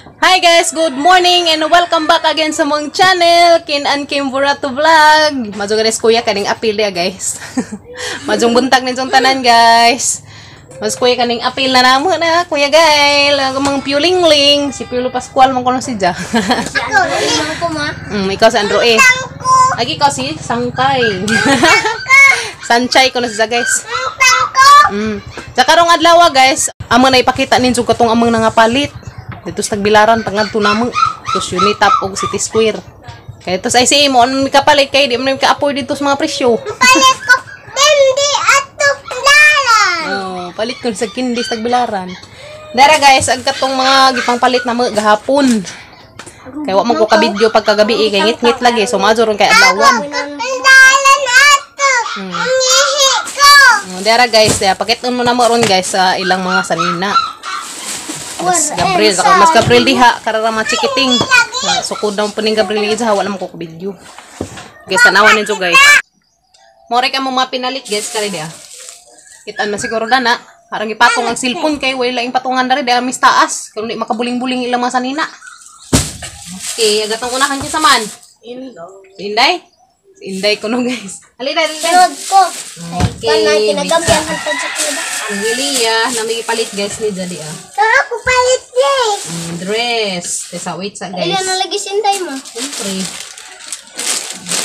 Hi guys, good morning and welcome back again sa mong channel, Kin and Kim Burato Vlog. Madyo guys, kuya kaning apil ya guys. Madyong buntag ninyong tanan guys. Mas kuya kaning apil na namo na, Kuya Gail, ang mga Pulingling, si Piolo Pascual man kuno si Ja. Ako, hindi ko ma. Ikaw si Andrew eh. Agi ikaw si Sangkay. Sanchay kuno si Ja guys. Tangko. Sa karong adlaw guys, amo na ipakita ninyo katong among nangapalit. Dito sa Tagbilaran pangadto namo. Tos Unitap og City Square. Kay tos ay si imo ano mi kapalit kay di man mi ka-afford dito sa mga presyo. Palit ko. Dindi ato dalan. Oh, palit ko sa kindi sa Tagbilaran. Dara guys, ang katong mga gipangpalit na mga gahapon. Kay wa man ko ka-video pagkagabi eh, kay ngit-ngit lagi so maayo ron kay adlawan. Dalan ato. Ang ihi ko. Oh, dara guys, eh, pakiton mo na mo ron guys sa ilang mga sanina. Mas Gabriel, saka mas Gabriel diha karara mga chikiting. Sukod na po ning Gabriel diha, wala mo ko video. Guys, tanawan ninyo guys. More ka mo mga pinalit guys kare diha. Kitaan man siguro dana. Harang ipatong ang cellphone kay wala laing patungan diri diha mis taas. Kung di makabuling-buling ilang mga sanina. Okay, agatong unahan kinsa man. Si Inday. Si Inday kuno guys. Ali dai, dali. Sunod ko. Okay. Kanay kinagamyan hantod sa kuda. Ang Lilia, na may ipalit guys ni Jadi ah. Ako palit ni. Dress. Tesa, wait sa guys. Ilan na lagi sinday mo? Siyempre.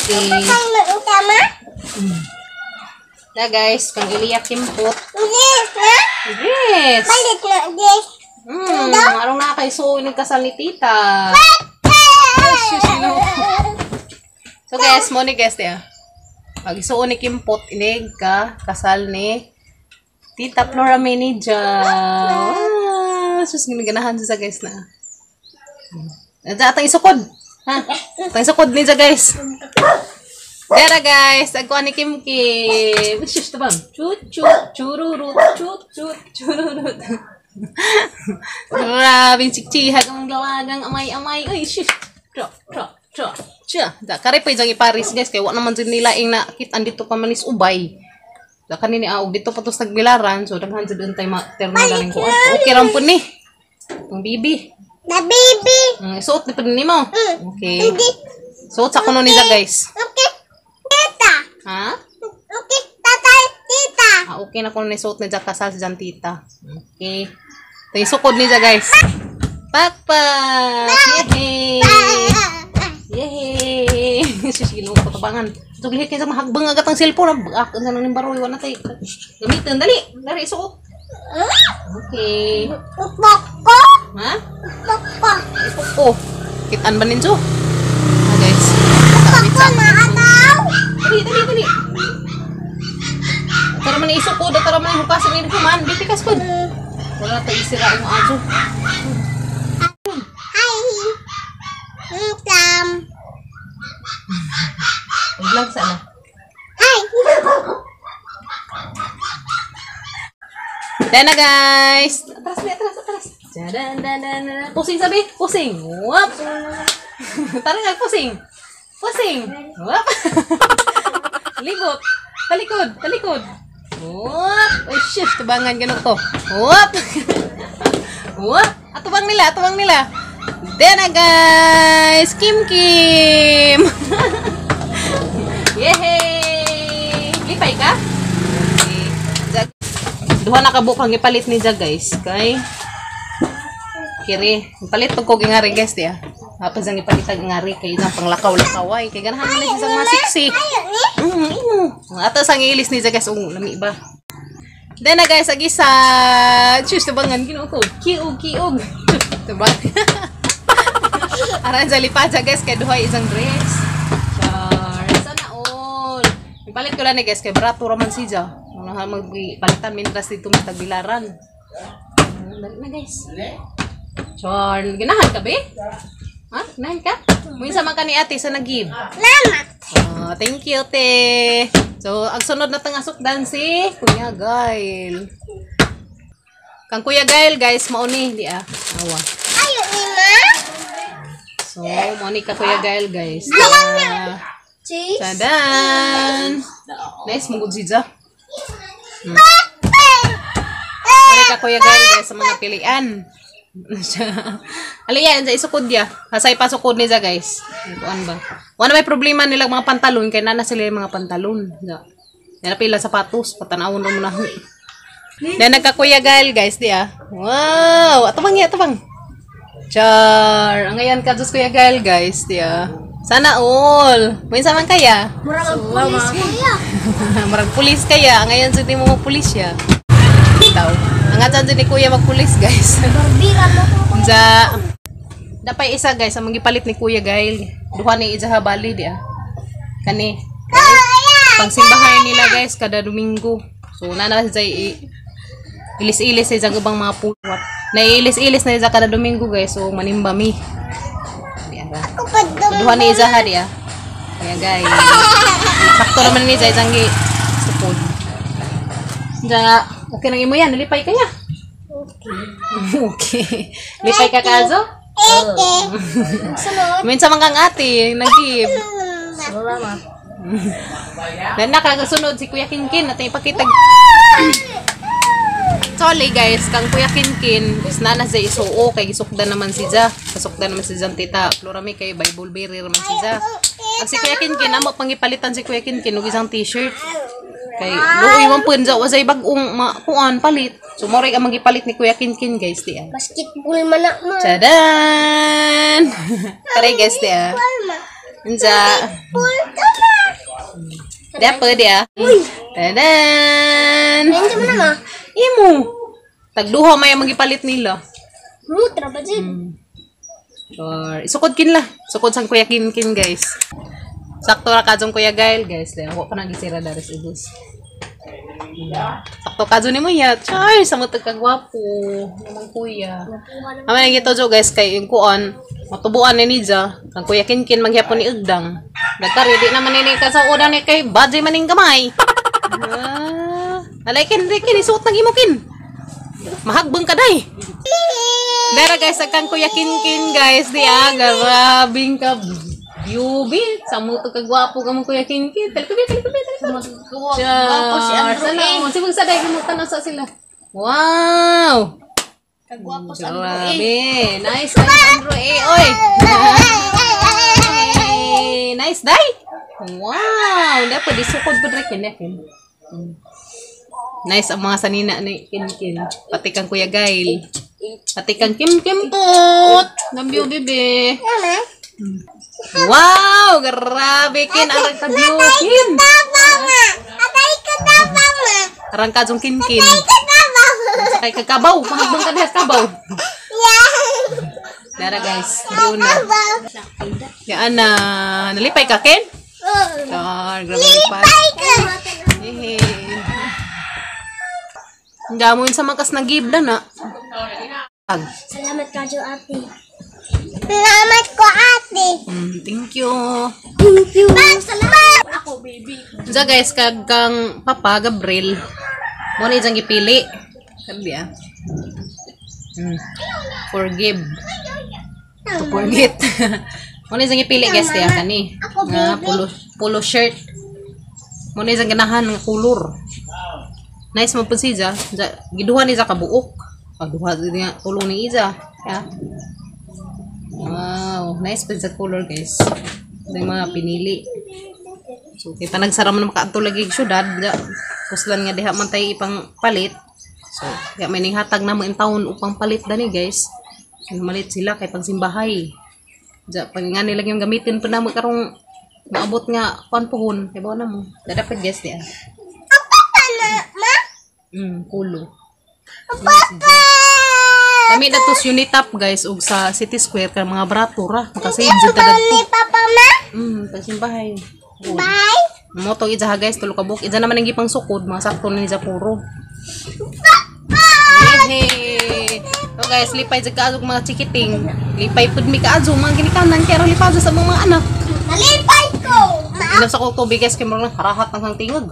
Okay. Kang tama? Na guys, kang Elia Kimpot. Yes, ha? Dress. Palit na yes. Arong na kay so kasal ni tita. Ay, sus, no. So guys, mo ni guys niya. Pag isuon ni Kimpot, inig ka, kasal ni Tita Flora Menija. Ah, sus, ginaganahan siya guys na. Atang isukod. Ha? Atang isukod niya guys. Dera guys, agkuha ni Kim Kim. Sus, tabang. Chut, chut, chururut, chut, chut, chururut. Grabe, chikchihag ang lawagang amay-amay. Uy, sus. Tro, tro, tro. Siya. Da, kare pa yung iparis guys, kay wa naman din nila ing nakit andito pa manis ubay. Da kanini aog dito pa to sa Tagbilaran, so daghan jud untay ma terno galing ko. Okay ra pud ni. Ang bibi. Na baby. Suot ni pud nimo. Okay. Hindi. Suot sa kuno niya guys. Okay. Tita. Ha? Okay. Tatay, tita. Ah, okay na kuno ni suot ni Jack kasal si Jan tita. Okay. Ito yung sukod niya guys. Pakpak! Yehey! Yehey! Sus, ginoo ko tabangan. So, lihit kayo sa mahagbang agad ang cellphone. Bagak, ang sanang baroy. Wala tayo. Gamitin. Dali! Dali, isuot. Okay. Poko. Ha? Poko. Ipok ko. Kitaan ba ninyo? Ah, guys. Poko na ataw. Dali, dali, dali. Tara man isukod, tara man hukasin ni kuman. Bipikas pod. Wala tayo isira ang ajo. Hi. Tam. Vlog sana. Hi. Ayan na guys. Atras, may atras, atras. Dan, dan, dan, dan. Pusing sabi, pusing. Whoop. Tara nga, pusing. Pusing. Whoop. Libot. Talikod, talikod. Whoop. Ay, shit, tubangan ganun ko. Whoop. Whoop. Atubang nila, atubang nila. Ayan na guys. Kim Kim. Yehey! Lipay ka? Okay. Jag. Duha na kabuok ang ipalit ni Jag guys. Kay kiri. Ipalit pag ko gingari guys diya. Hapas ang ipalit ang ngari kay isang panglakaw-lakaway. Kay ganahan man siya sa mga sexy. Imo. Ato sang ilis ni Jag guys. Oh, lami ba? Then na guys, ag isa. Choose tabangan Ginoo ko. Kiug kiug. Tabang. Aran sa lipa guys kay duha isang dress. Char. Sana all. Ipalit ko lang ni guys kay barato ra man siya. Mga magpalitan mintras dito may Tagbilaran. Dali na guys. Char, ganahan ka be? Ha? Ganahan ka? Minsan man ka ni ate sa nag-give. Salamat. Oh, thank you, te. So, ang sunod na tangasukdan si Kuya Gail. Kang Kuya Gail, guys, mauni, di ah. Awa. Ayo ni ma. So, mauni ka Kuya Gail, guys. Cheese. Tadan! Nice, mugod siya. Mauni ka Kuya Gail, guys, sa mga pilian. Aliya, sa isukod ya. Hasay pasukod ni ja, guys. Kuan ba? Wala may problema nila mga pantalon kay nana sila yung mga pantalon. Ja. Yan pila sapatos, patanawon mo na. Na nagkakuya Gael, guys, di ah. Wow, atubang ya, atubang. Char, ang ngayon ka Diyos Kuya Gael, guys, di ah. Sana all. Minsan man kaya. Murag ang pulis, kuya. Marag pulis kaya, ang ngayon sa mo magpulis siya. Itaw. Ang nga ni Kuya magpulis, guys. Barbira mo ko. Unsa dapay isa, guys, ang magipalit ni Kuya Gael. Duha ni isa habali di ah. Kani. Pangsimbahay nila, guys, kada Domingo. So nana sa ilis-ilis sa isang ubang mga puwat. Naiilis-ilis na isa kada Domingo, guys. So manimba mi. Di ah. Ako pa So, duha ni isa ha di ah. Kaya guys, sakto naman ni isa isang gi sukod. Ja, okay nang imo yan, nalipay kaya. Okay. Lipay ka kazo? Okay. Sunod. Minsan man kang ate, nag-give. Salamat. Dan nakagasunod si Kuya Kinkin natin ipakita. Sorry guys, kang Kuya Kinkin is nana sa isuo kay gisukdan naman si Ja. Kasukdan naman si Jan tita. Florami kay Bible bearer man si Ja. Ang si Kuya Kinkin amo pangipalitan si Kuya Kinkin og isang t-shirt. Kay luoy man pud ja wasay bag-ong kuan palit. So mo ang magipalit ni Kuya Kinkin, guys, di ah. Basketball man na ma. Tadan! Tara guys, di ah. Unsa? Ball ka ma. Di pa di ah. Tadan! Hindi mo na ma. Imo. Tagduha may ang magipalit nila. Mutra ba dyan? Or isukod kin la. Sukod sang Kuya Kinkin, guys. Sakto ra kadtong Kuya Gael, guys. Dahil ako pa nang gisira daris ubos. Sakto kadto nimo ya. Char, sa mo kagwapo. Namang kuya. Ama nang gito jo, guys, kay yung kuan matubuan ni Nija. Kang Kuya Kinkin maghapon ni Ugdang. Nagkari di naman ni ka sa una ni kay badjay maning gamay. Ah, alay kin di kin isuot nang imo kin. Mahagbang ka day. Dara guys, kang Kuya Kinkin, guys, di ah, grabing ka beauty. Sa mo to kagwapo ka mo Kuya Kinkin. Talikubi, talikubi, talikubi. Gwapo si Andrew Sana eh. mo, sibog sa day mo sa sila. Wow! Kagwapo si Andrew eh. Grabe. Nice, nice, Andrew A. Oy. Hey, nice, day. Wow. Dapat disukod po rin kin. Nice ang mga sanina ni Kinkin. Pati kang Kuya Gail. Pati kang Kim Kim Put. Nambyo, bebe. Wow! Grabe, Kin. Arang ka Kin. Atay ka na mama. Arang ka dong Kin Kin. Ka na mama. Sakay ka kabaw. Mahagbang ka dahil kabaw. Yeah. Dara guys. Yun na. Yan na. Nalipay ka, Ken? Char, grabe lipay. Hehe. Ang damo yun sa makas na gibla na. Ag. Salamat ka, ate. Salamat ko, ate. Thank you. Thank you. Salamat. Ako, baby. Unsa guys, kag kang Papa Gabriel. Mo ni diyang gipili. Sabi ah. Forgive. To forget. Mo ni diyang gipili, guys, tiya kani. Nga polo polo shirt. Mo ni diyang ganahan nga kolor. Nice man pud si Ja. Ja giduha ni ja kabuok. Ah, duha niya tulong ni Iza. Yeah. Wow, nice pud sa color, guys. Ito yung mga pinili. So, kita nagsara man makaadto lagi og syudad, ja. Kuslan nga diha man tayo ipang palit. So, kaya may ninghatag na mo in taon upang palit dani, guys. So, malit sila kay pangsimbahay. Ja, pag nga nila yung gamitin pa namo karong maabot nga kuan puhon. Kay na mo. Dapat guys diya. Papa na, ma. Kulo. Papa. Kami na to sa Unitap, guys, ug sa City Square kay mga brato ra makasave jud ta Ni dadto. Papa, ma. Pagsimbahay. Bye. Moto ija ha, guys, tulo ka buok. Ija naman ang gipang sukod, mga sakto na ni sa puro. Yehey! So guys, lipay jud kaadto mga chikiting. Lipay pud mi kaadto mga ginikanan kay aron lipay sa mga anak. Nalipay ko. Ma. Inom sa ko tubig, guys, kay murag harahat ng kang tingog.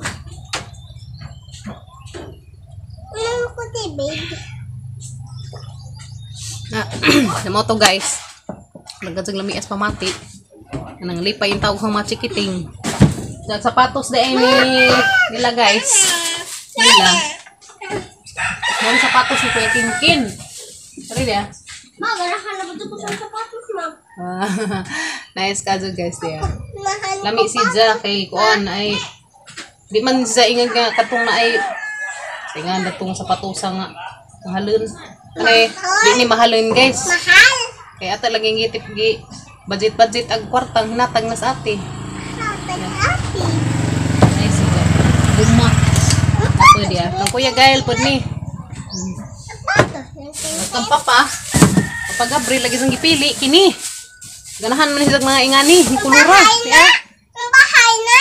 Ano ko tibig? Na, na to guys. Nagkadzang lamias pamati. Anang lipay yung tawag kang mga chikiting. Sa sapatos da ni nila, guys. Nila. Mga sapatos ni Kuya Kinkin. Sorry dia. Ma, ganahan na ba ito sa sapatos, ma? Nice kajo guys diya. Mahal. Lami si Ja kay kuan ay di man sa ingan nga katong na ay sa ingan datong sapatosa nga mahalon. Kay di ni mahalon guys. Mahal. Kay ata lagi gitip gi budget budget ag kwartang hinatag na sa ate. Ate, ate. Nice si Ja. Guma. Pwede ah. Kang Kuya Gael pud ni. Sapatos. Kang papa. Papa Gabriel lagi sang gipili kini. Ganahan man siya mga ingani, kulura. Bahay na. Yeah. Ang bahay na.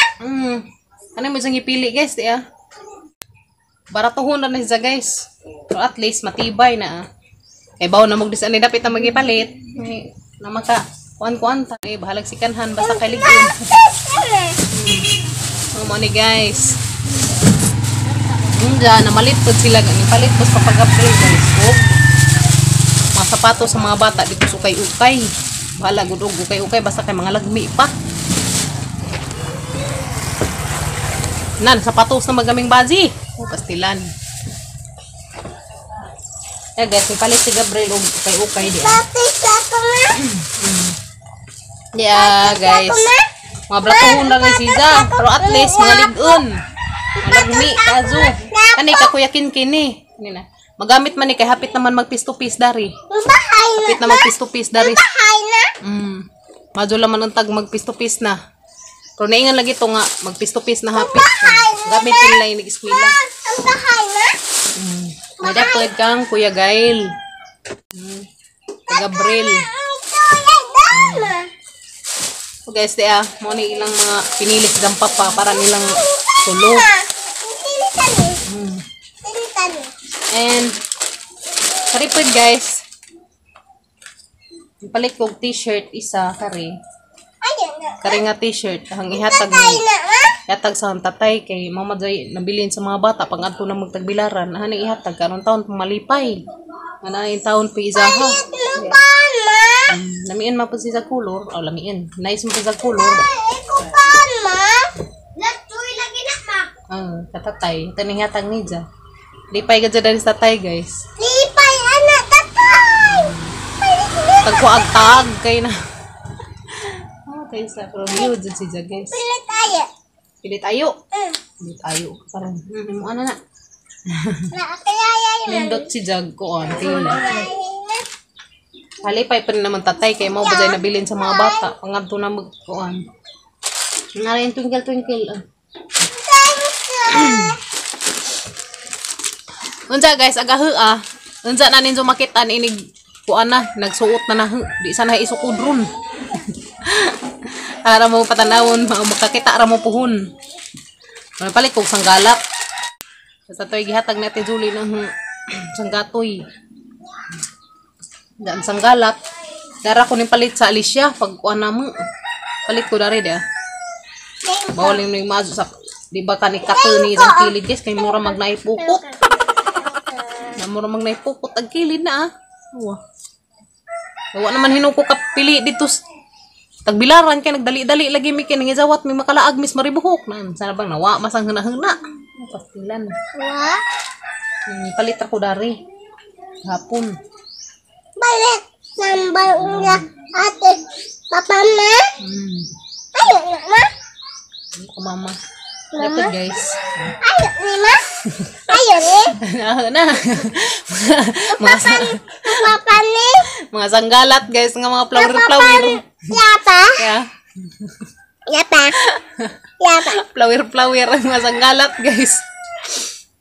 Ano mo siyang gipili guys, di ah. Baratuhon na na siya guys. Pero at least matibay na ah. Kay bawo na magdis ani dapit na magipalit. May na maka kuan-kuan ta. Eh, bahalag si kanhan basta kay ligon. Oh, mo ni guys. Unja, namalit pod sila gani palit pos Papa Gabriel guys. Oh. Mga sapatos sa mga bata dito sa ukay-ukay. Bahala gud og ukay-ukay basta kay mga lagmi pa. Nan, sapatos na magaming bazi. Oh, pastilan. Eh guys, may palit si Gabriel og ukay-ukay di. Ah. Sapatos ako na. Yeah, guys. Mga bratuhon lang guys siya. Pero at least mga ligon. Mga lagmi kazo. Kani ka Kuya Kinkin ni. Kani na. Magamit man ni kay hapit naman mag piece to piece dari. Ang bahay na. Hapit na mag piece to piece dari. Bahay na. Madyo laman ang tag mag piece to piece na. Pero naingan lagi to nga mag piece to piece na hapit. Gamit nila yung nag-eskwela. Ang bahay na. May dapat kang Kuya Gail. Kay Gabriel. Ang tulay dama. So guys, di ah, mo ni ilang mga pinili sa papa para nilang tulo. Tinitan eh. Tinitan eh. And karipod guys. Palit kog t-shirt isa kari. Ayun na. Kari nga t-shirt ang ihatag Tatay ni na ma. ihatag sa tatay kay mama jay nabilin sa mga bata pang adto na magtagbilaran ani ihatag karon taon malipay. Ana yung taon pa isaha. Palit mo pa ma. Lamian man pud siya sa color. Oh, lamian. Nice man pud sa color. Iko pa ma. Latoy lagi na ma. Ah, katatay. Taning hatag ni dya. Lipay ka dyan sa tatay, guys. Lipay anak tatay. Palit na. Tagkuag tag kay na. Oh, kay sa pero view dyan si dya, guys. Pilit tayo. Pilit ayo. Pilit ayo. Parang, mo ano na. Nakakayaya yun. Nindot si Jag ko on. Tila. Halipay pa rin naman tatay kay mo ba dyan nabilin sa mga bata. Pangadto na magkuan. Nga rin twinkle twinkle. Ah. Unsa guys, agahu ah. Unsa na ninyo makita ni inig kuan na, nagsuot na na hu. Di sana isukod ron. Para mo patanawon, makakita ra mo puhon. Palit kog sanggalak. Sa toy gihatag ni Ate Julie ng sanggatoy. Daan sanggalak. Dara ko ning palit sa Alicia pag kuan na mo. Palit ko dari da. Bawal yung maso sa di ba kani kato ni isang kilid guys kay mura magnaipukot. Na mura magnaipukot ang kilid na ah. Wa. Wa naman hinuko ka pili dito tagbilaran kay nagdali-dali lagi mi kay nangizawat mi makalaag mis maribuhok nan sana bang nawa masang huna-huna. Pastilan. Wa. Palit ako dari. Hapon. Balik. Nambal niya ate. Papa ma. Ayun na ma. Ano ka mama? Dapat guys. Ayun ni ma. Ayun ni. Na. Mga Papa ni. mga sanggalat guys nga mga flower flower. Yapa. Yeah. Yapa. Yapa. Flower flower ang mga sanggalat guys.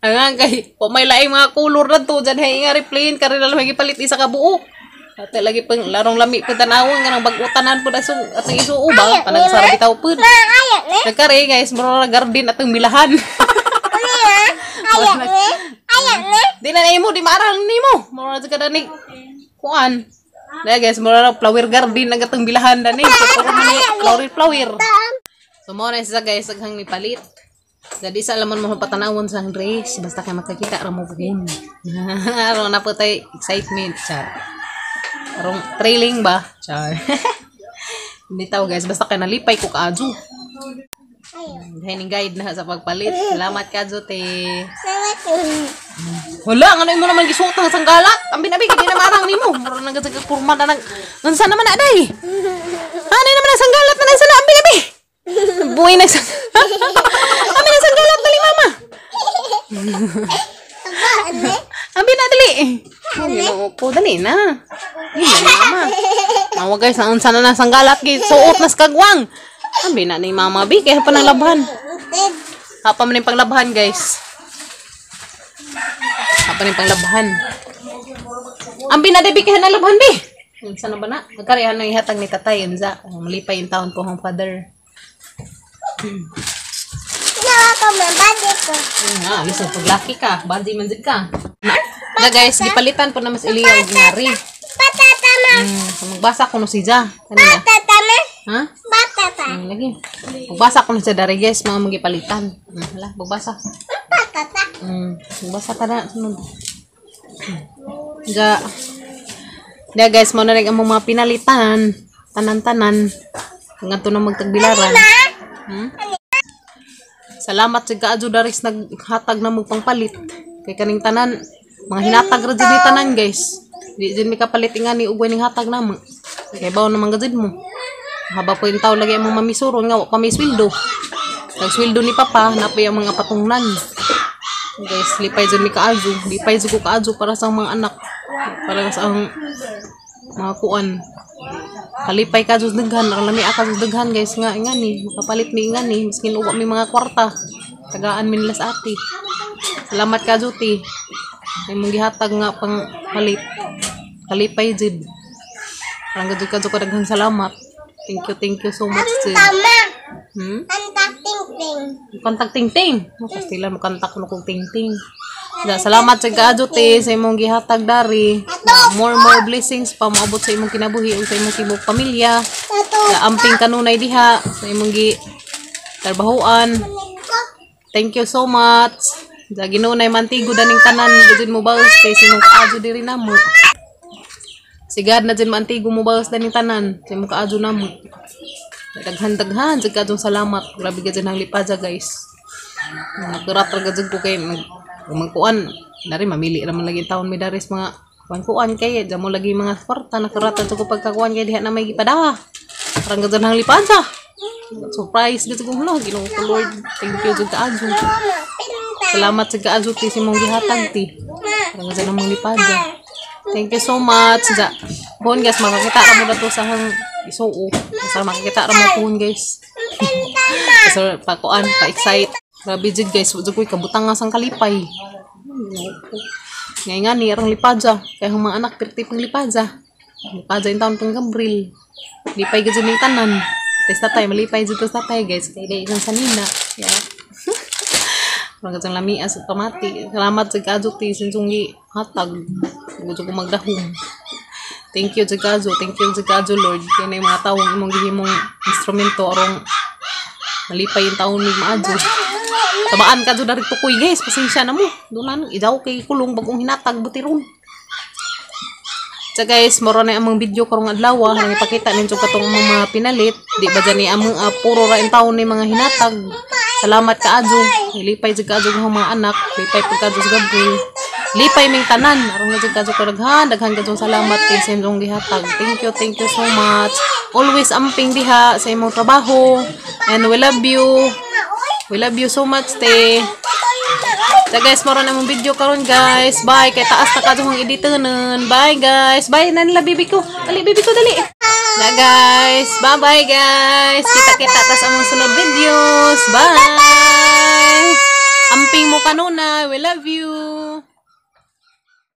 Ang kay po may laing mga color na to dyan hay nga replane kare na lang gipalit isa ka buok. Ate lagi pang larong lami pud tanawon nga nang bag-utanan pud aso atong isuo ba panagsara bitaw pud. Ma ayun ni. Nagkare guys, mura na garden atong milahan. Uli ma. Ayun ni. Ayun ni. Di na nimo di maaral nimo. Mura na ka dani kuan. Na guys, mura na flower garden ang atong bilahan dani. Puro man ni flower flower. So mo na siya guys aghang ni palit. Dadi sa alaman mo patanawon sa Andres basta kay makakita ra mo puhon. Aron na po tay excitement char. Arong trailing ba? Char. Hindi tao guys, basta kay nalipay ko kaadyo. Ayun. Dahil guide na sa pagpalit. Salamat kaadyo te. Salamat. Wala, ngano imo naman gisuot ang sanggalat? Ambi na bi, kay di na marang nimo. Mura nang gazag kurma na nang unsa naman na day. Ano naman ang sanggalat na nang ambi na bi. Buhay na sang. Ambi na sanggalat dali mama. Ambi na dali. Ginoo ko dali na. Dali na mama. Mawa guys, ang unsa na nang sanggalat gisuot nas kagwang. Ambi na ni mama bi kay pa nang labhan. Hapa man yung panglabhan guys. Hapa ning panglabhan. Ambi na debi kay nalabhan bi. Unsa na ba na? Nagkarihan na ihatag ni tatay unsa. Malipay in taon ko ang father. Nawa ko mabadi ko. Nga, lisod paglaki ka, bandi man jud ka. Na guys, gipalitan po na mas Eliya og ngari. Patata ma. So magbasa ko no si Ja. Kanina. Patata ma. Ha? Patata. Lagi. Magbasa ko no siya dari guys, mga magipalitan. Hala, magbasa. Patata. Magbasa ta na sunod. Ja. Da guys, mo na rin ang mga pinalitan, tanan-tanan. Ngadto na magtagbilaran. Salamat sa Gaadyo Daris naghatag na mo pangpalit. Kay kaning tanan, mga hinatag ra jud ni tanan guys. Di jud mi kapalit ingani og ning hatag namo. Kay bawo naman gajud mo. Haba po yung tao lagi ang mga mamisuron nga wa pa may sweldo. Nag sweldo ni papa na pa yung mga patungnan. Guys, lipay jud mi kaajo, lipay jud ko kaajo para sa mga anak. Para sa ang mga kuan. Kalipay ka jud daghan, aron lami ka jud daghan guys nga ingani, makapalit mi ingani maskin uwa mi mga kwarta. Tagaan mi nila sa ate. Salamat ka Juti. Ay mong gihatag nga pang palit. Kalipay jud. Parang gadud ka jud daghang salamat. Thank you so much jud. Tama. Hmm? Kanta ting-ting. Kantag ting-ting. Kastila mo kanta ko kog ting-ting. Da, salamat sa kaadyo te sa imong gihatag dari. More more blessings pa moabot sa imong kinabuhi ug sa imong tibuok pamilya. Tato. Da, amping kanunay diha sa imong gi trabahoan. Thank you so much. Da Ginoo nay mantigo daning tanan gud mo baos kay sa imong kaadyo diri namo. Si God na dyan mantigo mo baos daning tanan sa imong kaadyo namo. Daghan-daghan jud kaadyo salamat. Grabe ka dyan ang lipadya guys. Nagkurat ra jud ko kay magkuan dari mamili ra man lagi taon mi daris mga kuan-kuan kay dyan mo lagi mga kwarta nakurat ra jud ko pagkakuan kay diha na may gipada. Parang jud ang lipadya. Surprise gud ko hala Ginoo ko Lord. Thank you jud kaadyo. Salamat sa kaadyo ti sa imong gihatag ti. Parang jud ang lipadya. Thank you so much. Ja. Buon guys, makakita ra mo na to sa hang isuo. Sa makakita ra mo puhon guys. So pakuan, pa-excite. Grabe jud guys, wa jud ko'y kabutang nga sang kalipay. Ngay nga ni arang lipadya. Kaya ang mga anak pirti pang lipadya. Lipadya yung taon pang Gabriel. Lipay gud ning tanan. Tes tatay, malipay jud to tatay guys. Kay dai isang sanina. Yeah. Mga jang lamia sa pamati. Salamat sa kaadyo ti sinsong hatag. Gusto ko magdahom. Thank you sa kaadyo. Thank you sa kaadyo Lord. Kaya na yung mga taong imong gihimong instrumento arong malipay yung taon ni maadyo. Tabaan ka dyan tukoy guys. Pasensya na mo. Doon na idaw kay kulong bagong hinatag butiron. So guys, moro na among video karong adlaw nang ipakita ninyo katong among mga pinalit. Di ba dyan ni among puro ra in taon ni mga hinatag. Salamat kaadyo. Lipay jud kaadyo ang mga anak. Lipay pud kaadyo sa Gabriel. Lipay ming tanan. Aron na jud kaadyo ko daghan, daghan kaadyo salamat kay sa inyong gihatag. Thank you so much. Always amping diha sa imong trabaho. And we love you. We love you so much, te. So guys, moro na mong video karon guys. Bye. Kay taas na kadto ang editonon. Bye guys. Bye na nila bibi ko. Dali bibi ko dali. Na guys. Bye bye guys. Kita-kita tas among sunod videos. Bye. Amping mo kanuna. We love you.